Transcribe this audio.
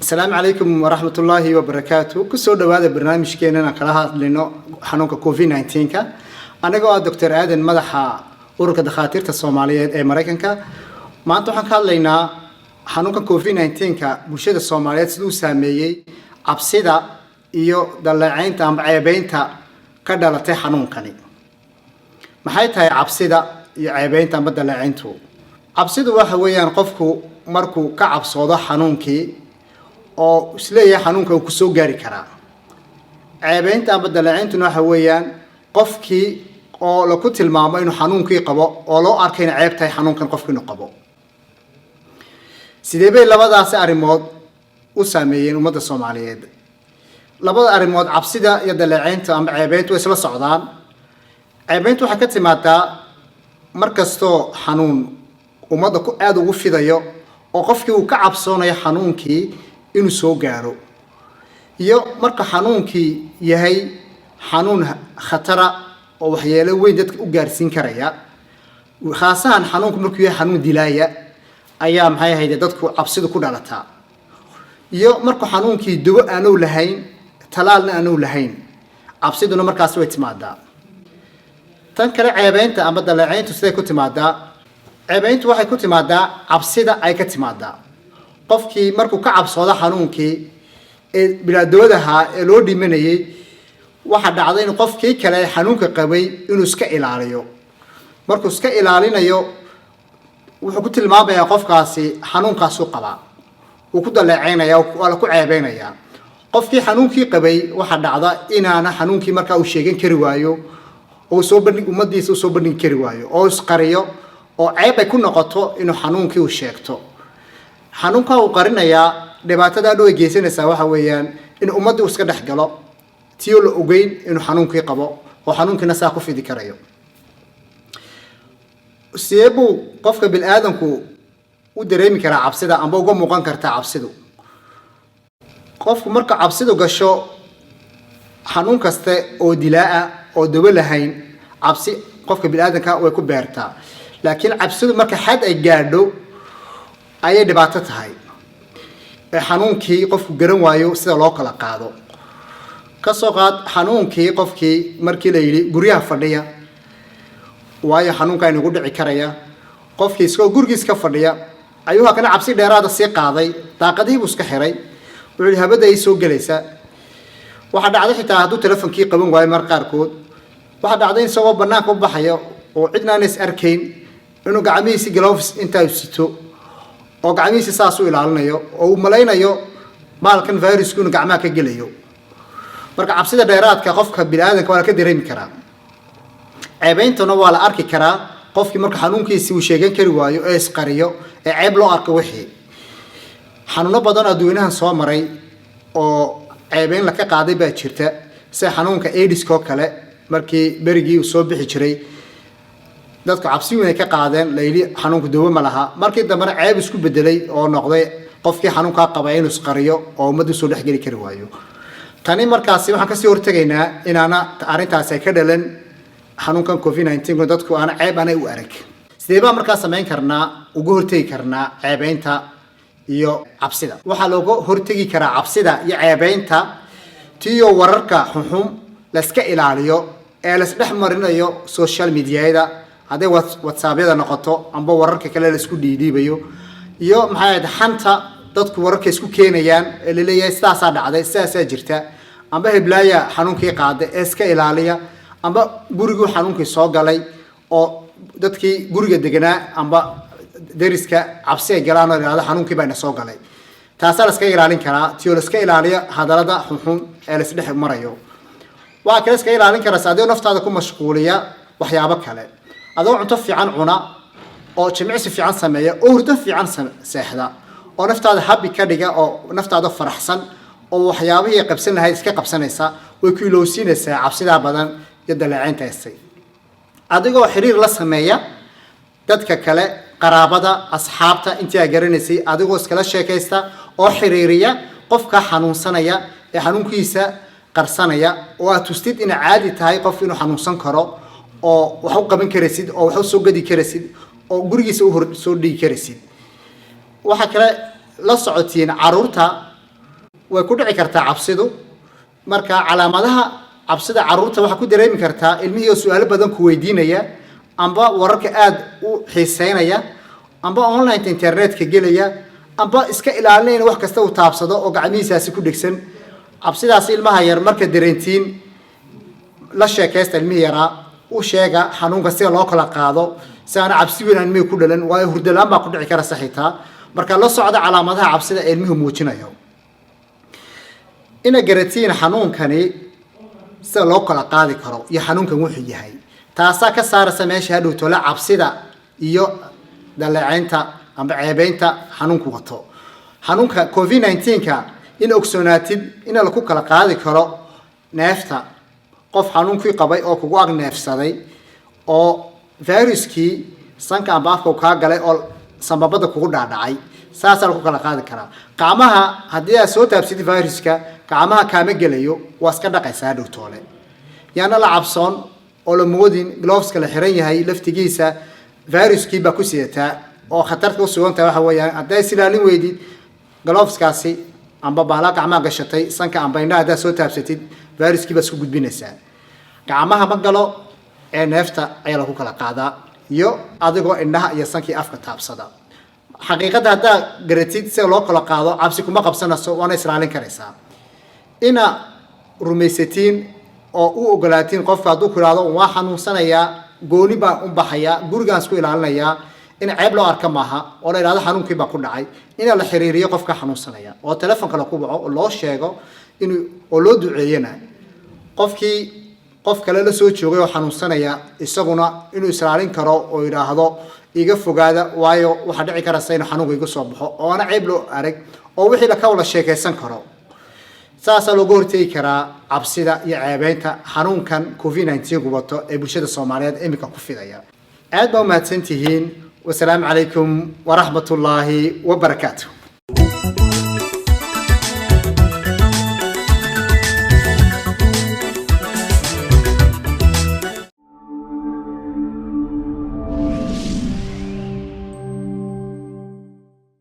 Asalaamu calaykum waraxmatullaahi wabarakaatu. Kusoo dhawaada barnaamijkeena aan kala hadlino xanuunka COVID-19-ka. Anigoo ah Doctor Aadan, madaxa Ururka Dhakhaatiirta Soomaaliyeed ee Maraykanka. Maanta waxaan ka hadlaynaa xanuunka COVID-19-ka bulshada Soomaaliyeed siduu saameeyey, cabsida iyo daleecaynta ama ceebeynta ka dhalatay xanuunkani. Maxay tahay cabsida iyo ceebeynta ama daleecayntu? Cabsidu waxa weeyaan qofku markuu ka cabsoodo xanuunkii oo isleeyahay xanuunka uu kusoo gaari karaa. Ceebeynta ama daleecayntuna waxa weeyaan qofkii oo laku tilmaamo inuu xanuunkii qabo oo loo arkay ina ceeb tahay xanuunkan qofki inuu qabo. Sidee bay labadaasi arrimood u saameeyeen ummadda Soomaaliyeed? Labada arrimood, cabsida iyo daleecaynta ama ceebeyntu, way isla socdaan. Ceebeyntu waxay ka timaadaa mar kastoo xanuun ummadda ku aada ugu fidayo oo qofkii uu ka cabsoonayo xanuunkii inuu soo gaaro, iyo marka xanuunkii yahay xanuun khatara oo waxyeelo weyn dadka u gaarsiin karaya. Khaasahan xanuunku markuu yahay xanuun dilaaya ayaa, maxay ahayde, dadku cabsidu ku dhalataa, iyo markuu xanuunkii dawo aanu lahayn, talaalna aanu lahayn, cabsiduna markaas way timaadaa. Tan kale, ceebeynta ama daleecayntu siday ku timaadaa? Ceebeyntu waxay ku timaadaa cabsida ay ka timaadaa qofkii markuu ka cabsoodo xanuunkii ee bilaadowadahaa ee loo dhimanayay. Waxaa dhacday in qofkii kale xanuunka qabay inuu iska ilaaliyo. Markuu iska ilaalinayo, wuxuu ku tilmaamayaa qofkaasi xanuunkaasuu qabaa, wuu ku daleecaynaya, waa la ku ceebeynayaa. Qofkii xanuunkii qabay waxaa dhacda inaana xanuunkii markaa uu sheegan kari waayo oo soo bandhig ummadiisa usoo bandhigi kari waayo oo isqariyo oo ceeb ay ku noqoto inuu xanuunkii uu sheegto. Xanuunka uu qarinayaa dhibaatada dhow ay geysanaysaa waxa weeyaan in ummaddii uu iska dhex galo tiyoo la ogeyn inuu xanuunkii qabo oo xanuunkiina saa ku fidi karayo. Sidee buu qofka bini-aadanku u dareemi karaa cabsida amba uga muuqan kartaa cabsidu? Qofku marka cabsidu gasho, xanuun kaste oo dilaa-ah oo dawo lahayn cabsi qofka bini-aadanka way ku beertaa, laakiin cabsidu marka xad ay gaadho ayay dhibaato tahay ee xanuunkii qofku garan waayo sida loo kala qaado. Kasoo qaad xanuunkii qofkii markii la yidhi guryaha fadhiya, waayo xanuunkaa inagu dhici karaya, qofkii isagoo gurigiis ka fadhiya ayuu hakana cabsi dheeraada sii qaaday. Daaqadihii buu iska xiray, wuxuu yihi habadda ay soo gelaysa. Waxaa dhacday xitaa hadduu telefonkii qaban waayo mar qaarkood, waxaa dhacday in isagoo banaanka u baxayo oo cidna aan is arkayn inuu gacmihiisi gloves intaa sito oo gacmihiisi saas u ilaalinayo oo uu malaynayo baalkan virusku inuu gacmaha ka gelayo. Marka cabsida dheeraadka qofka bini-aadanka waa la ka dareemi karaa. Ceebeyntuna waa la arki karaa qofkii marka xanuunkiisi uu sheegan kari waayo ee isqariyo ee ceeb loo arko. Wixii xanuuno badan adduweynahan soo maray oo ceebeyn laka qaaday baa jirta, sida xanuunka AIDS-ka oo kale. Markii berigii uu soo bixi jiray, dadku cabsi weyn ay ka qaadeen, la yidhi xanuunku dawo ma laha. Markii dambena ceeb isku bedelay oo noqday qofkii xanuunkaa qabay inuu isqariyo oo ummaddu soo dhexgeli kari waayo. Tani markaasi waxaan kasii hortegaynaa inaana arrintaasi ay ka dhalan xanuunkan COVID-19, dadku aana ceeb aanay u arag. Sidee baa markaa samayn karnaa, uga hortegi karnaa ceebeynta iyo cabsida? Waxaa looga hortegi karaa cabsida iyo ceebeynta tiyo wararka xunxun layska ilaaliyo ee laisdhex marinayo social mediayada, hadday WhatsAppyada noqoto amba wararka kale laisku dhiidhiibayo, iyo maxay ahayd, xanta dadku wararka isku keenayaan ee laleeyahay sidaasaa dhacday, sidaasaa jirta, amba heblaaya xanuunkii qaaday ee iska ilaaliya, amba guriguu xanuunkii soo galay oo dadkii guriga deganaa amba deriska cabsi ay galaan oo ihahdo xanuunkii baa ina soo galay. Taasaa la iskaga ilaalin karaa, tiyoo la iska ilaaliyo hadalada xunxun ee laisdhex marayo. Waxaa kale iskaga ilaalin karaysa adigoo naftaada ku mashquuliya waxyaabo kale, adoo cunto fiican cuna oo jimicsi fiican sameeya oo hurdo fiican seexda oo naftaada happy ka dhiga oo naftaada faraxsan oo waxyaabihii qabsan lahayd iska qabsanaysa, way ku ilowsiinaysaa cabsidaa badan iyo daleeceynta haystay. Adigoo xiriir la sameeya dadka kale, qaraabada, asxaabta, intii aa garanaysay, adigoo iskala sheekaysta oo xiriiriya qofka xanuunsanaya ee xanuunkiisa qarsanaya, oo aad tustid inay caadi tahay qof inuu xanuunsan karo oo wax u qaban karaysid oo wax u soo gadi karaysid oo gurigiisa u hor soo dhigi karaysid. Waxaa kale la socotiin caruurta. Way ku dhici kartaa cabsidu. Marka calaamadaha cabsida caruurta waxaa ku dareemi kartaa ilmihii oo su-aalo badan ku weydiinaya, amba wararka aada u xiiseynaya, amba online internetka gelaya, amba iska ilaalinayna wax kasta uu taabsado oo gacmihiisaasi ku dhegsan. Cabsidaasi ilmaha yar marka dareentiin, la sheekaysta ilmihii yaraa, u sheega xanuunka sida loo kala qaado, si aana cabsi weyn aan ilmihii ku dhalan, waayo hurdalaan baa ku dhici kara saxiitaa. Marka la socda calaamadaha cabsida ee ilmuhu muujinayo. Ina garatiin xanuunkani sida loo kala qaadi karo iyo xanuunkan wuxuu yahay, taasaa ka saaraysa meesha hadhow tole cabsida iyo dhaleeceynta amba ceebeynta xanuunku wato. Xanuunka COVID-19-ka in ogsoonaatid in laku kala qaadi karo neefta, qof xanuunkii qabay oo kugu ag neefsaday oo viruskii sanka amba afka uu kaa galay oo sambabada kugu dhaadhacay, saasaa lagu kala qaadi karaa. Gacmaha haddii aad soo taabsatid, viruska gacmaha kaama gelayo, waa iska dhaqaysaa hadhow toole. Yaana la cabsoon oo la moodin gloveska la xiran yahay laftigiisa viruskii baa ku sidataa oo khatarta u sugan tahay. Waxa weeyaan, hadday is ilaalin weydid, gloveskaasi amba bahla gacmaha gashatay, sanka amba indhaha haddaad soo taabsatid, viruskii baa isku gudbinaysaa. Gacmaha ma galo ee neefta ayaa lagu kala qaadaa iyo adigoo indhaha iyo sankii afka taabsada. Xaqiiqadda haddaa garatid sida loo kala qaado, cabsi kuma qabsanayso, waana islaalin karaysaa. Ina rumaysatiin oo u ogolaatiin qofka hadduu ku ihahdo waa xanuunsanayaa, gooni baan u baxayaa, gurigaan isku ilaalinayaa, in ceeb loo arka maaha oo la ihahdo xanuunkii baa ku dhacay. Ina la xiriiriyo qofka xanuunsanaya oo telefonka laku waco oo loo sheego inuu oo loo duceeyana. Qofkii qof kale la soo joogay oo xanuunsanaya, isaguna inuu islaalin karo oo yidhaahdo iga fogaada, waayo waxaa dhici karaysa inuu xanuunka iga soo baxo, oo aana ceeb loo arag oo wixii la ka wada sheekaysan karo. Saasaa looga hortegi karaa cabsida iyo ceebeynta xanuunkan COVID-19 wato ee bulshada Soomaaliyeed iminka ku fidaya. Aad baa umahadsan tihiin. Wasalaamu calaykum waraxmatullaahi wabarakaatu.